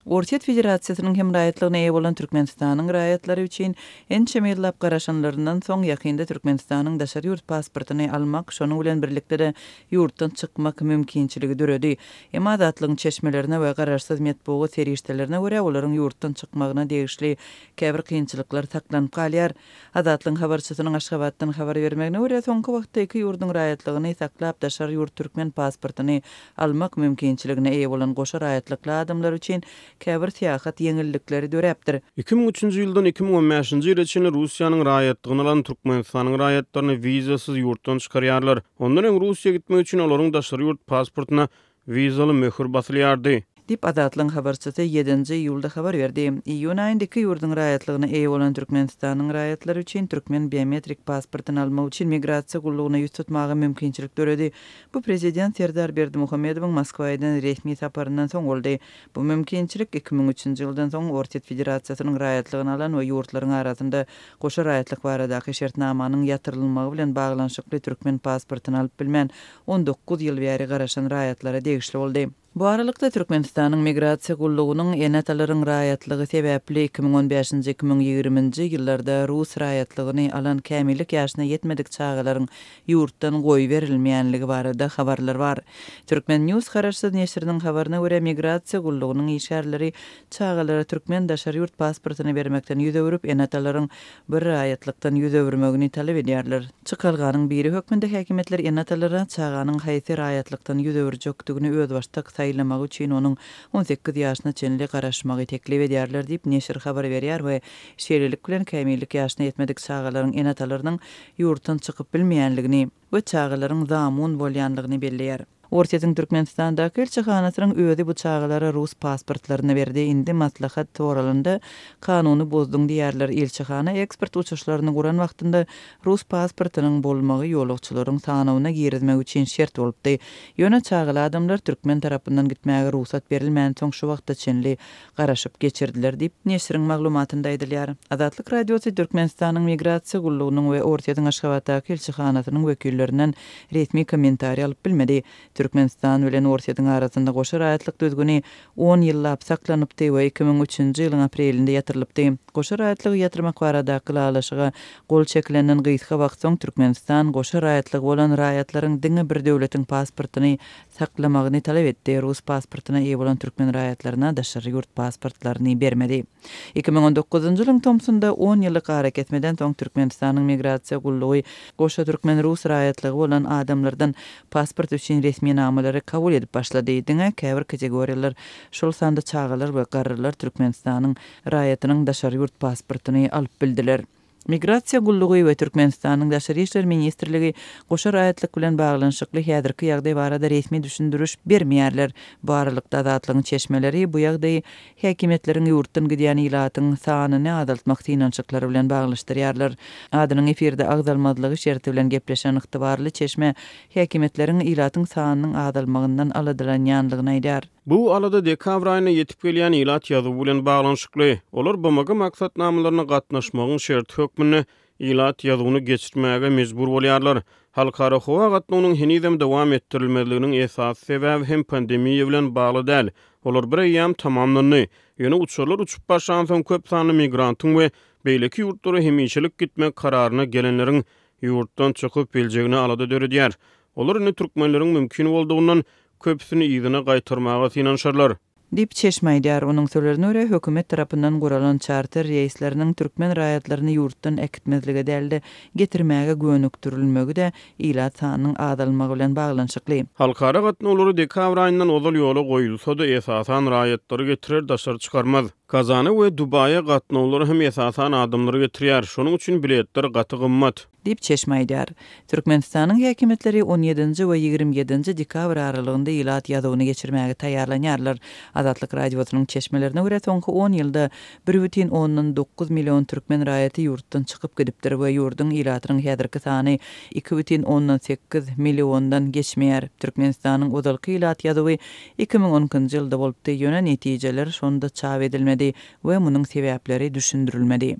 Orsýet Federasiýasynyň hem raýatlygyna eýe bolan Türkmenistanyň raýatlary üçin ençeme ýyllap garaşanlaryndan soň, ýakynda Türkmenistanyň daşary ýurt pasportyny almak, şonuň bilen birlikde-de ýurtdan çykmak mümkinçiligi döredi. Emma Azatlygyň çeşmelerine we garaşsyz metbugat serişdelerine görä, olaryň ýurtdan çykmagyna degişli käbir kynçylyklar saklanyp galýar. Azatlygyň habarçysynyň Aşgabatdan habar bermegine görä, soňky wagtda iki ýurduň raýatlygyny saklap, daşary ýurt türkmen pasportyny almak mümkinçiligine eýe bolan goşa raýatlykly adamlar üçin käbir syýahat ýeňillikleri döräpdir. 2003-nji ýyldan 2015-nji ýyla çenli Russiýanyň raýatlygyny alan Türkmenistanyň raýatlaryny wizasyz ýurtdan çykarýarlar. Ondan öň Russiýa gitmek üçin olaryň daşary ýurt pasportyna Wizaly möhür basylýardy. Diýip, Azatlygyň habarçysy ýedinji iýulda habar berdi. Iýun aýynda iki ýurduň raýatlygyna eýe bolan Türkmenistanyň raýatlary üçin türkmen biometrik pasportyny almak üçin migrasiýa gullugyna ýüz tutmaga mümkinçilik döredi. Bu prezident Serdar Berdimuhamedowyň Moskwa eden resmi saparyndan soň boldy. Bu mümkinçilik 2003-nji ýyldan soň Orsýet Federasiýasynyň raýatlygyny alan we ýurtlaryň arasynda goşa raýatlyk baradaky şertnamanyň ýatyrylmagy bilen baglanyşykly türkmen pasportyny alyp bilmän 19 ýyl bäri garaşan raýatlara degişli boldy. Bu aralykda, Türkmenistanyň Migrasiýa gullugynyň ene-atalaryň raýatlygy sebäpli 2015-nji, 2020-nji ýyllarda rus raýatlygyny alan kämillik ýaşyna ýetmedik çagalaryň ýurtdan goýberilmeýänligi barada habarlar bar. Turkmen. News garaşsyz neşiriniň habaryna görä, Migrasiýa gullugynyň işgärleri çagalara türkmen daşary ýurt pasportyny bermekden ýüz öwrüp, ene-atalaryň bir raýatlykdan ýüz öwürmegini talap edýärler. Çykalganyň biri hökmünde häkimiýetler ene-atalara çaganyň haýsy raýatlykdan ýüz öwürjekdigini özbaşdak saýlamagy üçin onuň 18 ýaşyna çenli garaşmagy teklip edýärler diýip, neşir habar berýär we şeýlelik bilen kämillik ýaşyna ýetmedik çagalaryň ene-atalarynyň ýurtdan çykyp bilmeýänligini we çagalaryň zamun bolýanlygyny belleýär. Orsýetiň Türkmenistandaky ilçihanasynyň özi bu çagalara rus pasportlaryny berdi. Indi maslahat soralanda, kanuny bozduň diýýärler. Ilçihana eksport uçuşlaryny guran wagtynda rus pasportynyň bolmagy ýolagçylaryň sanawyna girizmek üçin şert bolupdy. Ýöne çagaly adamlar türkmen tarapyndan gitmäge rugsat berilmänsoň şu wagta çenli garaşyp geçirdiler diýip, neşiriň maglumatynda aýdylýar. Azatlyk Radiosy Türkmenistanyň Migrasiýa gullugynyň we Orsýetiň Aşgabatdaky ilçihanasynyň wekillerinden resmi kommentariý alyp bilmedi. Türkmenistan bilen Orsýetiň arasynda goşa raýatlyk düzgüni on ýyllap saklanypdy we 2003-nji ýylyň aprelinde ýatyrylypdy. Goşa raýatlygy ýatyrmak baradaky ylalaşyga gol çekilenden gysga wagt soň Türkmenistan goşa raýatlygy bolan raýatlaryň diňe bir döwletiň pasportyny saklamagyny talap etdi, rus pasportyna eýe bolan türkmen raýatlaryna daşary ýurt pasportlaryny bermedi. 2019-njy ýylyň tomsunda on ýyllyk arakesmeden soň Türkmenistanyň Migrasiýa gullugy goşa türkmen-rus raýatlygy bolan adamlardan pasport üçin resminamalary kabul edip başlady. Diňe käbir kategoriýalar, şol sanda çagalar we garrylar Türkmenistanyň raýatynyň daşary ýurt pasportyny alyp bildiler. Migrasiýa gullugy we Türkmenistanyň Daşary işler ministrligi goşa raýatlyk bilen baglanyşykly häzirki ýagdaý barada resmi düşündiriş bermeýärler. Bu aralykda, Azatlygyň çeşmeleri bu ýagdaýy häkimiýetleriň ýurtdan gidýän ilatyň sanyny azaltmak synanyşyklary bilen baglaşdyrýarlar. Adynyň efirde agzalmazlygy şerti bilen gepleşen ygtybarly çeşme häkimiýetleriň ilatyň sanynyň azalmagyndan aladalanýanlygyny aýdýar. Bu alada dekabr aýynda ýetip gelýän ilat ýazuwy bilen baglanyşykly. Olar BMG maksatnamalaryna gatnaşmagyň şerti hökmünde ilat ýazuwyny geçirmäge mejbur bolýarlar. Halkara howa gatnawynyň henizem dowam etdirilmezliginiň esasy sebäbi hem pandemiýa bilen bagly däl. Olar bireýýäm tamamlandy. Ýöne uçarlar uçup başlansoň köp sanly migrantyň we beýleki ýurtlara hemişelik gitmek kararyna gelenleriň ýurtdan çykyp biljegine alada döredýär. Olar indi türkmenleriň mümkin boldugyndan köpüsini yzyna gaýtarmaga synanyşarlar. Diýip, çeşme aýdýar. Onuň sözlerine görä, hökümet tarapyndan guralan çarter reýsleriniň türkmen raýatlaryny ýurtdan äkitmezlige däl-de, getirmäge gönükdirilmegi-de ilat sanynyň azalmagy bilen baglanyşykly. Halkara gatnawlary dekabr aýyndan ozal ýola goýulsa-da, esasan raýatlary getirer, daşary çykarmaz. Kazana we Dubaýa gatnawlar hem esasan adamlary getirýär. Şonuň üçin biletler gaty gymmat. Diýip, çeşme aýdýar. Türkmenistanyň häkimiýetleri on ýedinji we 27 nji dekabr aralygynda ilat ýazuwyny geçirmäge taýýarlanýarlar. Azatlyk Radiosynyň çeşmelerine görä, soňky on ýylda bir bütin ondan dokuz million türkmen raýaty ýurtdan çykyp gidipdir we ýurduň ilatynyň häzirki sany 2,8 milliondan geçmeýär. Türkmenistanyň ozalky ilat ýazuwy 2012-nji ýylda bolupdy, ýöne netijeler şonda çap edilmedi we munuň sebäpleri düşündirilmedi.